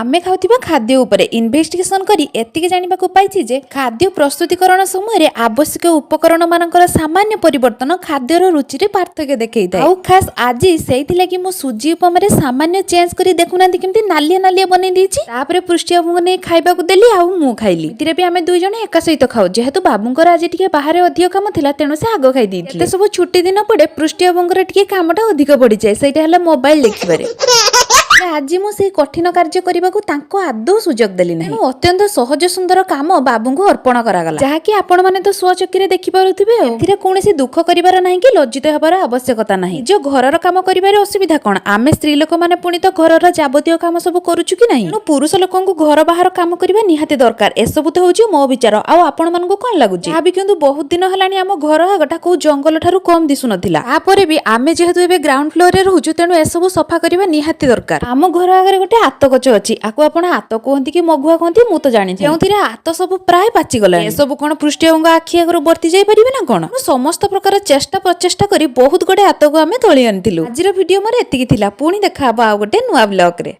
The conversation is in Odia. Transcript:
ଆମେ ଖାଉଥିବା ଖାଦ୍ୟ ଉପରେ ଇନଭେଷ୍ଟିଗେସନ କରି ଏତିକି ଜାଣିବାକୁ ପାଇଛି ଯେ ଖାଦ୍ୟ ପ୍ରସ୍ତୁତିକରଣ ସମୟରେ ଆବଶ୍ୟକ ଉପକରଣ ମାନଙ୍କର ସାମାନ୍ୟ ପରିବର୍ତ୍ତନ ଖାଦ୍ୟର ରୁଚିରେ ପାର୍ଥକ୍ୟ ଦେଖେଇଥାଏ। ଆଉ ଖାସ୍ ଆଜି ସେଇଥିଲାଗି ମୁଁ ସୁଜି ଉପମାରେ ସାମାନ୍ୟ ଚେଞ୍ଜ କରି, ଦେଖୁନାହାନ୍ତି କେମିତି ନାଲିଆ ନାଲିଆ ବନେଇ ଦେଇଛି। ତାପରେ ପୃଷ୍ଟି ବାବୁଙ୍କୁ ନେଇ ଖାଇବାକୁ ଦେଲି ଆଉ ମୁଁ ଖାଇଲି। ଏଥିରେ ବି ଆମେ ଦୁଇ ଜଣ ଏକା ସହିତ ଖାଉ। ଯେହେତୁ ବାବୁଙ୍କର ଆଜି ଟିକେ ବାହାରେ ଅଧିକ କାମ ଥିଲା, ତେଣୁ ସେ ଆଗ ଖାଇ ଦେଇଥିଲେ। ଏତେ ସବୁ ଛୁଟି ଦିନ ପଡେ, ପୃଷ୍ଟି ବାବୁଙ୍କର ଟିକେ କାମଟା ଅଧିକ ବଢିଯାଏ, ସେଇଟା ହେଲା ମୋବାଇଲ ଦେଖିବାରେ। ହେଲେ ଆଜି ମୁଁ ସେଇ କଠିନ କାର୍ଯ୍ୟ କରିବାକୁ ତାଙ୍କୁ ଆଦୌ ସୁଯୋଗ ଦେଲି ନାହିଁ। ତେଣୁ ଅତ୍ୟନ୍ତ ସହଜ ସୁନ୍ଦର କାମ ବାବୁଙ୍କୁ ଅର୍ପଣ କରାଗଲା, ଯାହାକି ଆପଣମାନେ ତ ସ୍ୱଚକ୍ଷୁରେ ଦେଖିପାରୁଥିବେ। ଆଉ ଏଥିରେ କୌଣସି ଦୁଃଖ କରିବାର ନାହିଁ କି ଲଜ୍ଜିତ ହେବାର ଆବଶ୍ୟକତା ନାହିଁ। ନିଜ ଘରର କାମ କରିବାରେ ଅସୁବିଧା କଣ? ଆମେ ସ୍ତ୍ରୀ ଲୋକମାନେ ପୁଣି ତ ଘରର ଯାବତୀୟ କାମ ସବୁ କରୁଛୁ କି ନାହିଁ? ତେଣୁ ପୁରୁଷ ଲୋକଙ୍କୁ ଘର ବାହାର କାମ କରିବା ନିହାତି ଦରକାର। ଏସବୁ ତ ହଉଛି ମୋ ବିଚାର, ଆଉ ଆପଣମାନଙ୍କୁ କଣ ଲାଗୁଛି? ଯାହା ବି କିନ୍ତୁ ବହୁତ ଦିନ ହେଲାଣି ଆମ ଘର ଆଗଟା କୋଉ ଜଙ୍ଗଲ ଠାରୁ କମ ଦିଶୁନଥିଲା। ତାପରେ ବି ଆମେ ଯେହେତୁ ଏବେ ଗ୍ରାଉଣ୍ଡ ଫ୍ଲୋରରେ ରହୁଛୁ, ତେଣୁ ଏସବୁ ସଫା କରିବା ନିହାତି ଦରକାର। ଆମ ଘର ଆଗରେ ଗୋଟେ ଆତ ଗଛ ଅଛି। ଆକୁ ଆପଣ ଆତ କୁହନ୍ତି କି ମଗୁଆ କୁହନ୍ତି, ମୁଁ ତ ଜାଣିନି। ଯେଉଁଥିରେ ଆତ ସବୁ ପ୍ରାୟ ପାଚିଗଲାଣି। ଏସବୁ କଣ ପୃଷ୍ଟି ବାବୁଙ୍କ ଆଖି ଆଗରୁ ବର୍ତ୍ତି ଯାଇପାରିବେ ନା କଣ? ମୁଁ ସମସ୍ତ ପ୍ରକାର ଚେଷ୍ଟା ପ୍ରଚେଷ୍ଟା କରି ବହୁତ ଗୁଡେ ଆତକୁ ଆମେ ତୋଳି ଆଣିଥିଲୁ। ଆଜିର ଭିଡିଓ ମୋର ଏତିକି ଥିଲା। ପୁଣି ଦେଖା ହବ ଆଉ ଗୋଟେ ନୂଆ ବ୍ଲଗରେ।